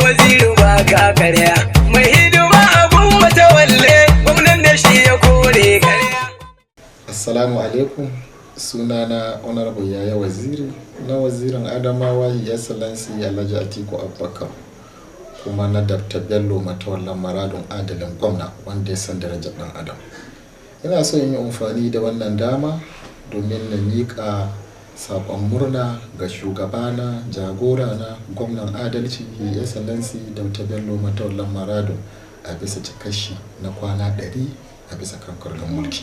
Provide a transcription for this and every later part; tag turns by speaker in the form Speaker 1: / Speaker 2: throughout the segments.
Speaker 1: Waziri ba ka karya. Mai hidima abun Matawalle, gwamnan da shi ya kore karya.
Speaker 2: Assalamu alaikum. Sunana Honorable Yaya Waziri na wazirin Adamawa, His Excellency Alhaji Atiku Abubakar, kuma na Dr. Bello Matawallan Maradun, adalin gwamna wanda ya san darajar dan adam. Ina so in yi amfani da wannan dama domin na miƙa saƙon murna ga shugabana, jagorana, gwamnan adalci, His Excellency Dr. Bello Matawallan Maradun, a bisa cikashi na kwana 100 a bisa kan mulki.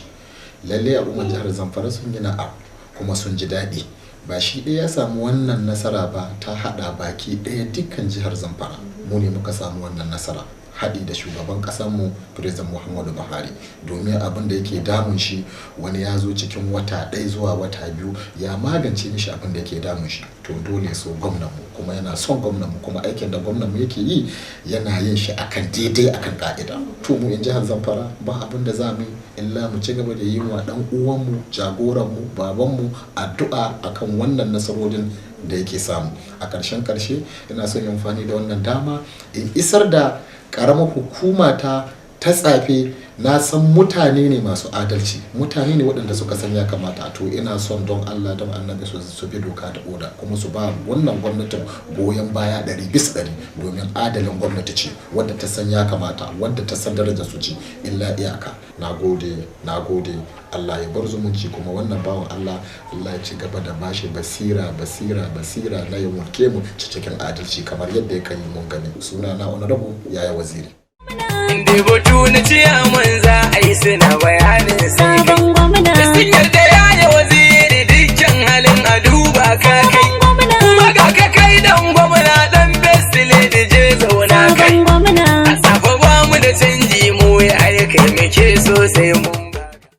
Speaker 2: Lalle al'ummar jihar Zamfara sun yi na'am kuma sun ji daɗi. Ba shi ɗaya ya samu wannan nasara ba, ta haɗa baki ɗaya dukkan jihar Zamfara mu ne muka samu wannan nasara, haɗi da shugaban ƙasarmu, President Muhammadu Buhari, domin abin da yake damun shi, wani ya zo cikin wata 1 zuwa wata 2 ya magance mishi abin da yake damun shi. To dole so gwamnanmu, kuma yana son gwamnanmu, kuma aikin da gwamnanmu yake yi yana yin shi akan daidai, akan ka'ida. To mu in jihar Zamfara ba abin da za mu yi illa mu ci gaba da yi wa dan uwanmu, jagoranmu, babanmu addu'a akan wannan nasarorin da yake samu. A ƙarshen ƙarshe, ina son yin amfani da wannan dama in isar da ƙaramar hukuma ta ta Tsafe. Na san mutane ne masu adalci, mutane ne waɗanda suka san ya kamata. To ina son don Allah, don Annabi, su bi doka da oda, kuma su ba wannan gwamnatin goyon baya 100%, domin adalin gwamnati ce wadda ta san ya kamata, wadda ta san darajar su ce illa iyaka. Na gode, na gode. Allah ya bar zumunci, kuma wannan bawan Allah, Allah ya ci gaba da bashi basira, basira, basira na ya mulke mu cikin adalci kamar yadda ya kan yi mun gani. Suna na Honorable Yaya Waziri.
Speaker 1: Batu na ciyaman za a yi, suna bayanin sai kai.
Speaker 3: Sabon gwamna.
Speaker 1: Da sun yarda Yaya Waziri dukkan halin a duba ka kai.
Speaker 3: Gwamna.
Speaker 1: Kuma ga ka kai dan gwamna, dan First Lady, je zauna kai.
Speaker 3: Sabon gwamna.
Speaker 1: A Tsafe ba mu da canji, mu ya kai muke so sai mun